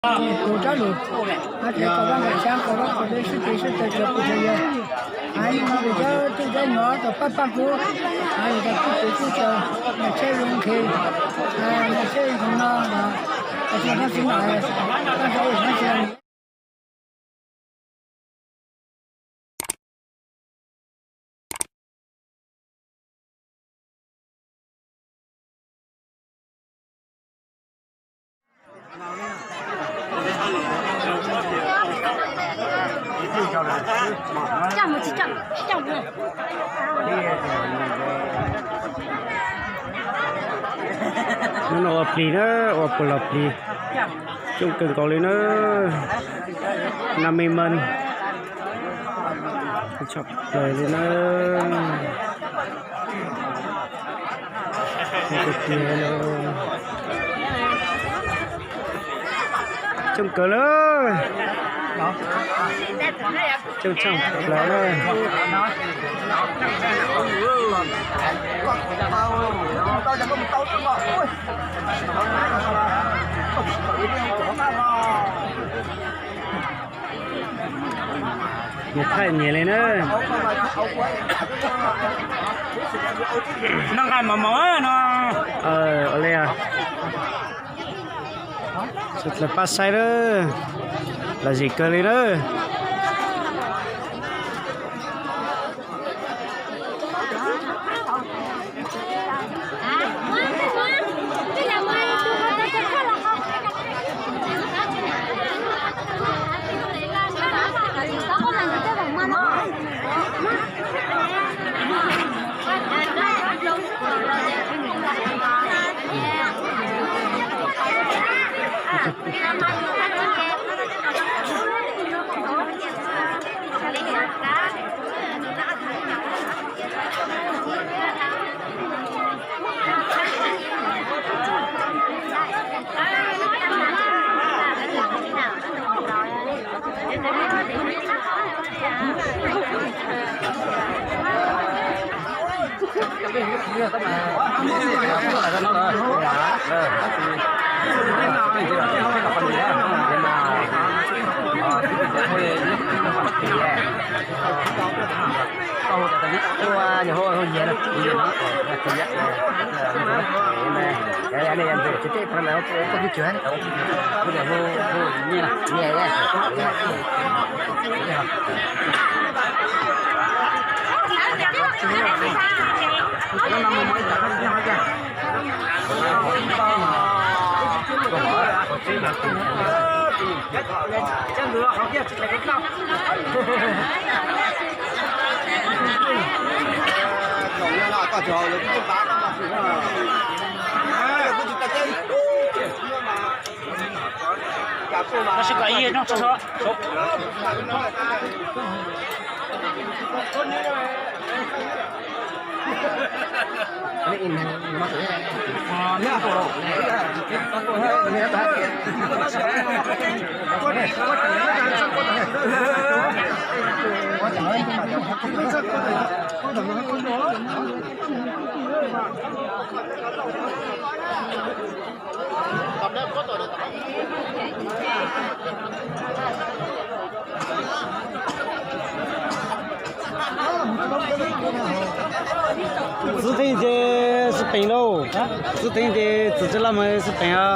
Kuv rab lug, hais tias kom vaj kom tsev, kom vaj kom tsev sib tiv sib tw, tsuas pub tsuas yog hais no, kuv cov tub cov nyuam tau pab pab kuv, hais tias kuv tus tub tau nyiaj tsheb zoo nkhaus, nyiaj tsheb zoo no los, tau txog hnub txiv no, tau txog hnub txiv no. Hnub no ua plig na, ua puas los plig, coob kawg nkaus li na. Nam me man, tshaj plaws li na. Coob kawg na. Coob tshaj plaws na. Nyias thaij nyias li na. Noj nqaij mos mos no. Ua li, sawv daws pab saib lawm, lom zem kawg li na. Xwb teeb ces xwb peem lauj, xwb teeb ces txwv tsis laj mas xwb peem os.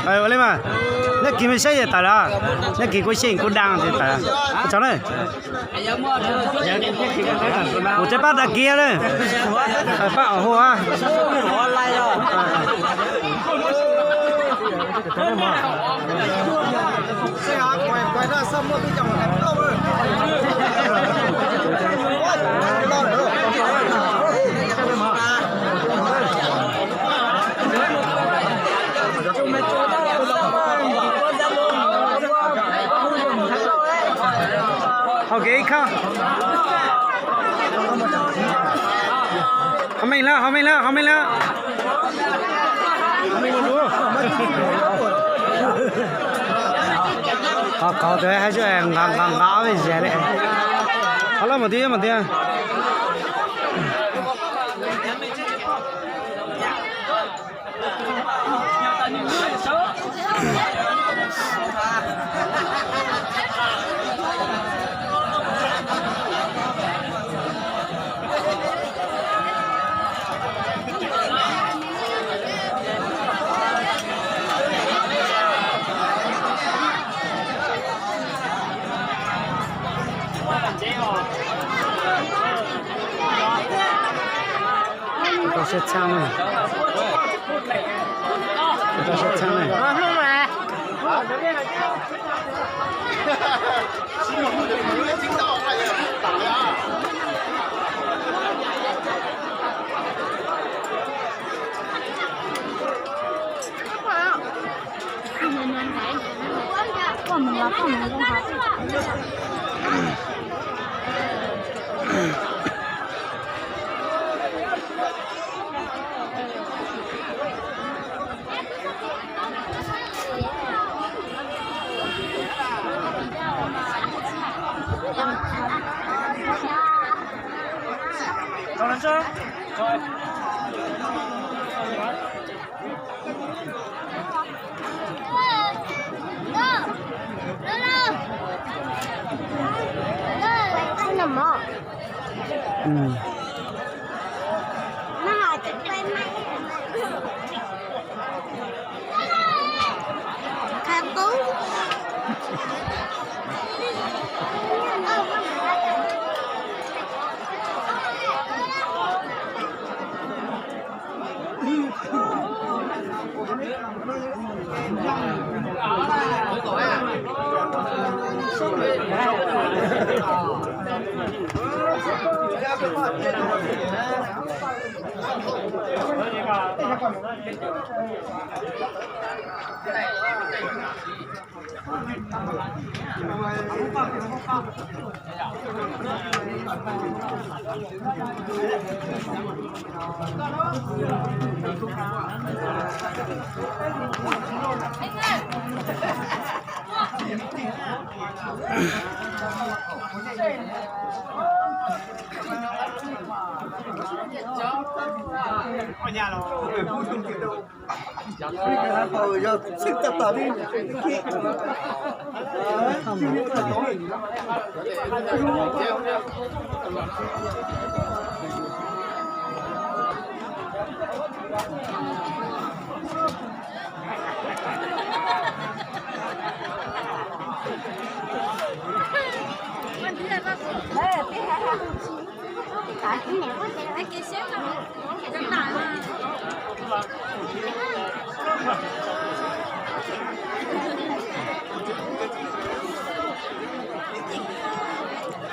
Ua li mas, nyob kis me saib yog tawm lawm, nyob kis kuj xyeej kuj daj tawm, tso na. Kuv tseem pab tag kis na, pab ua hu. Hau kev ib khab. Ho meej hlab, ho meej hlab, ho meej hlab. Qhov qhov tus hais nqa nqa nqa ob peb zag li. Qhov loj mas twb yog mas tiag. Rau siab txheeb na. Rau siab txheeb na.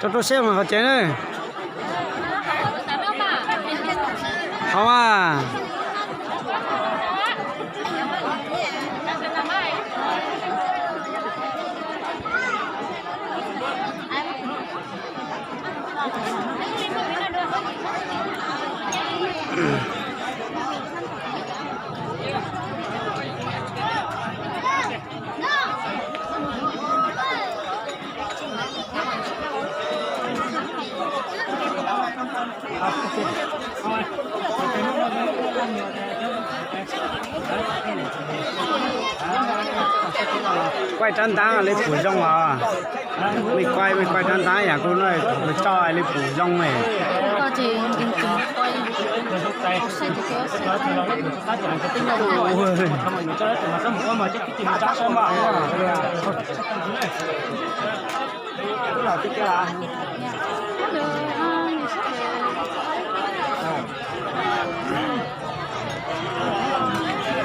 Rau rau siab mas qhov tsev na. Qhov mas. Kuaj rab ntab li pum zoo os. Mej kuaj, mej kuaj rab ntab yam kuv no, kuv tso li pum zoo ne.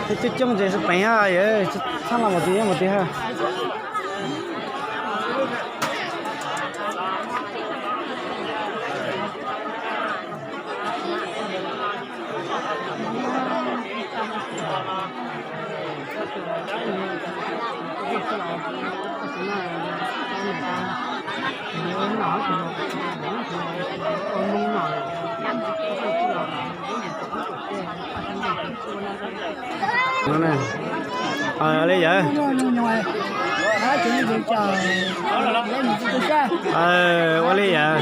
Coob coob ces peev, txhab los mus twg nyob mus twg ha. Ua li yawm. Ua li yawm.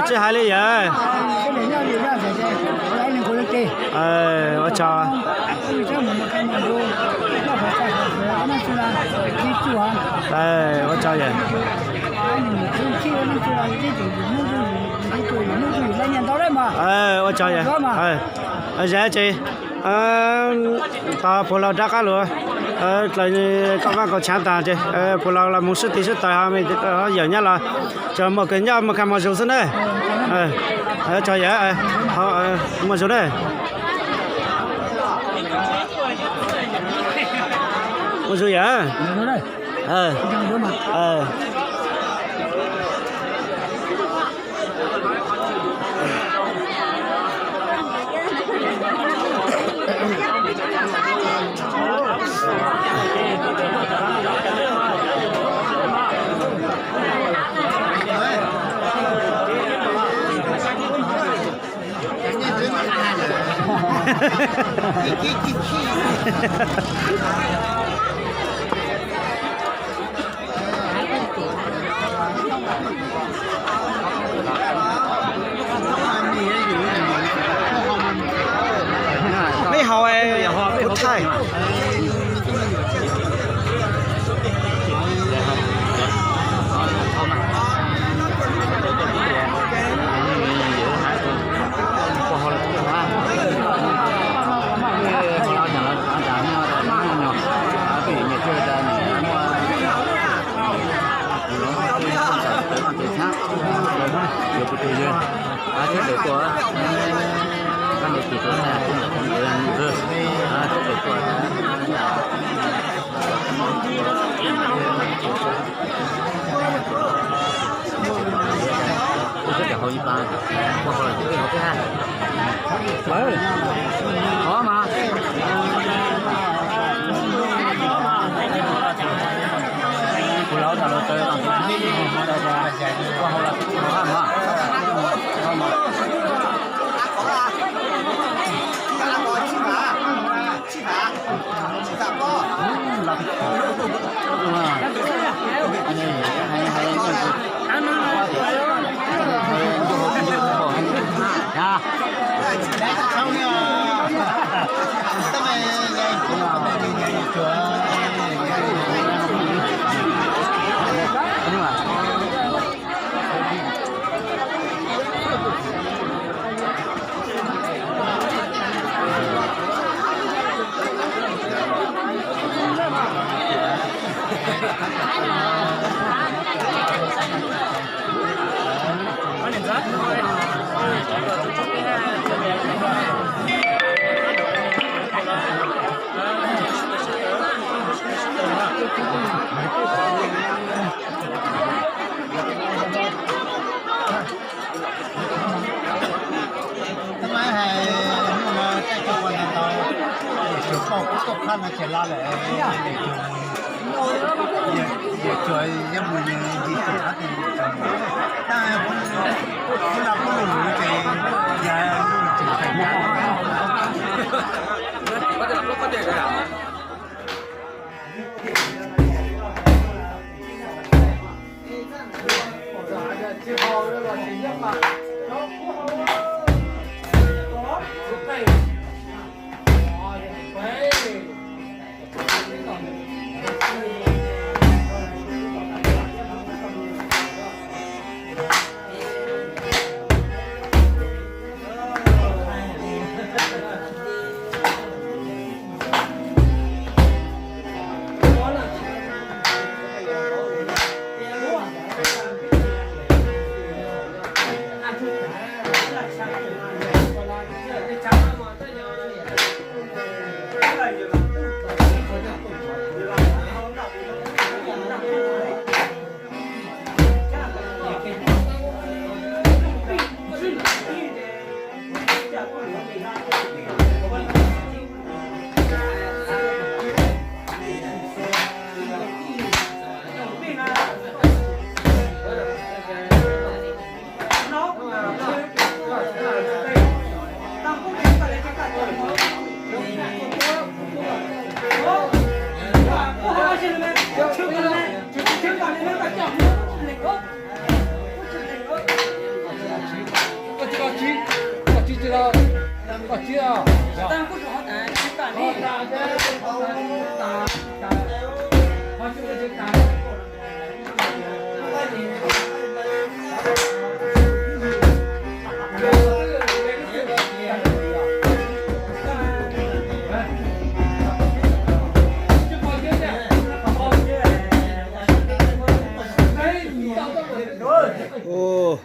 Tsis hais li yawm. Ua tsaug. Ua tsaug yawm. Ua tsaug yawm. Zam tsi, tos puag laus rov qab los dlaws koj vaj koj tsev tas ces puag laus los mus sib tis sib taws ho yawm nyob los tsuas muaj kawg nyob muaj kag muag zus xwb na. Tsaug yawm, muaj zus na. Muaj zus yawm. Peb haus, peb haus thaij. Tab mas hais hnub no caij tau ua ntau ntau, yawm tsuas pauj kub tuaj qhab no tsis los lawm, yawm tsuas yeej mus nws ntsis txim qhov twg tsis tau mus. Tab kuv no kuj lug luv ces yog lug tseem tawm cas. Ub,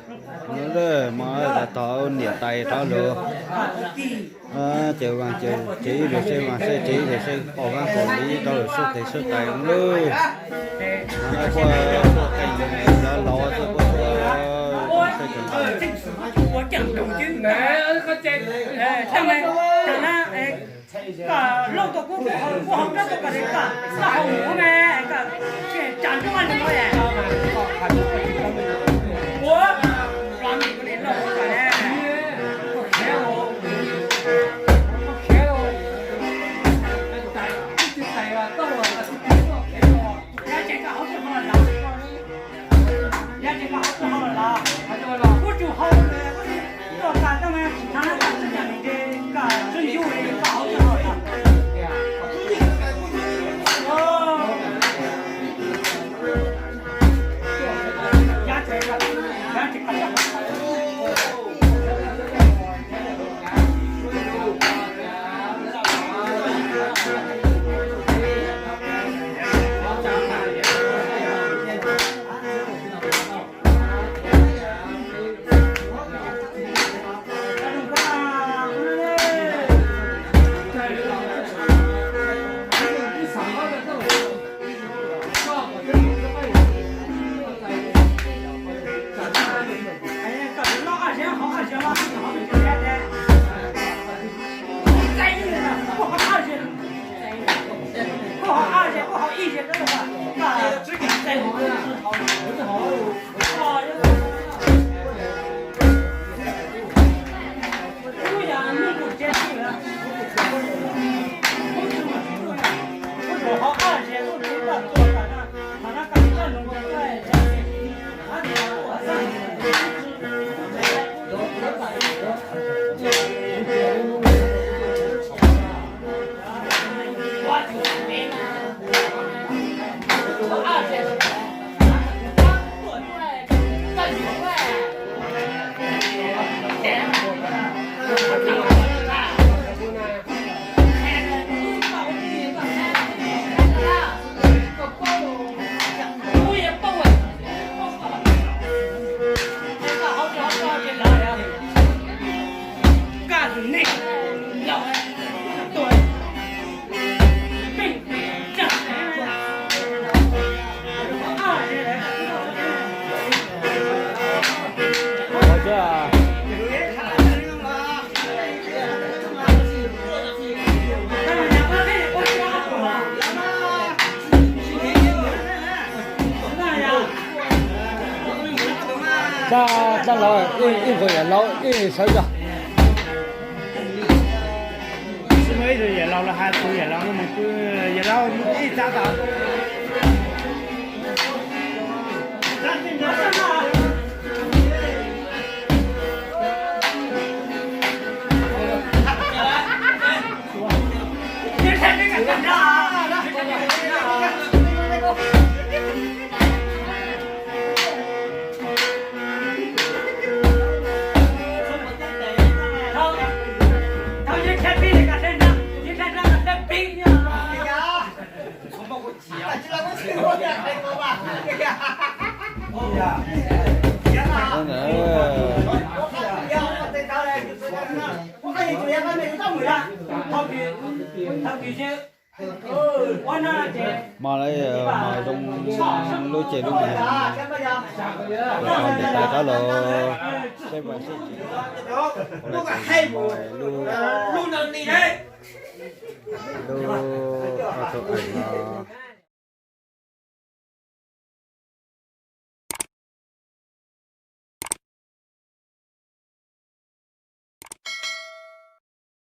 no lawm mas tab tom niam tais rov lug. Ces vas ces tsev ib lug seb, vas seb tsev ib lug seb, qaug vab qaug li rov lug sub tes sub tais lawm. Puab tuaj qee lav laus xwb, puab tuaj seb. Ua caag tug cwb, tag na, koj loj koj kuj, kuj hau rab tug koj le koj, koj hau mus me, koj tsa nrub le ua, ua, yav tseem koj hau tsis hau lawm los? Yav tseem koj hau tsis hau lawm los? Kuv tsuas hau, tuaj tas tau mas tsis txhob tas txog nws ces koj tsuas yug li koj hau tsis hau lawm. Yav tseem, yav tseem koj tsis hau. Dab laug, ib qho yawm laus ib sawv tso. Ib tug yawm laus los has tus yawm laus no mus, yawm laus ib txav tas. Mas lawv mas zoo lub ceg lub mag, niam tais rov los seb mas seb tsis, lub, lub, tau eem los.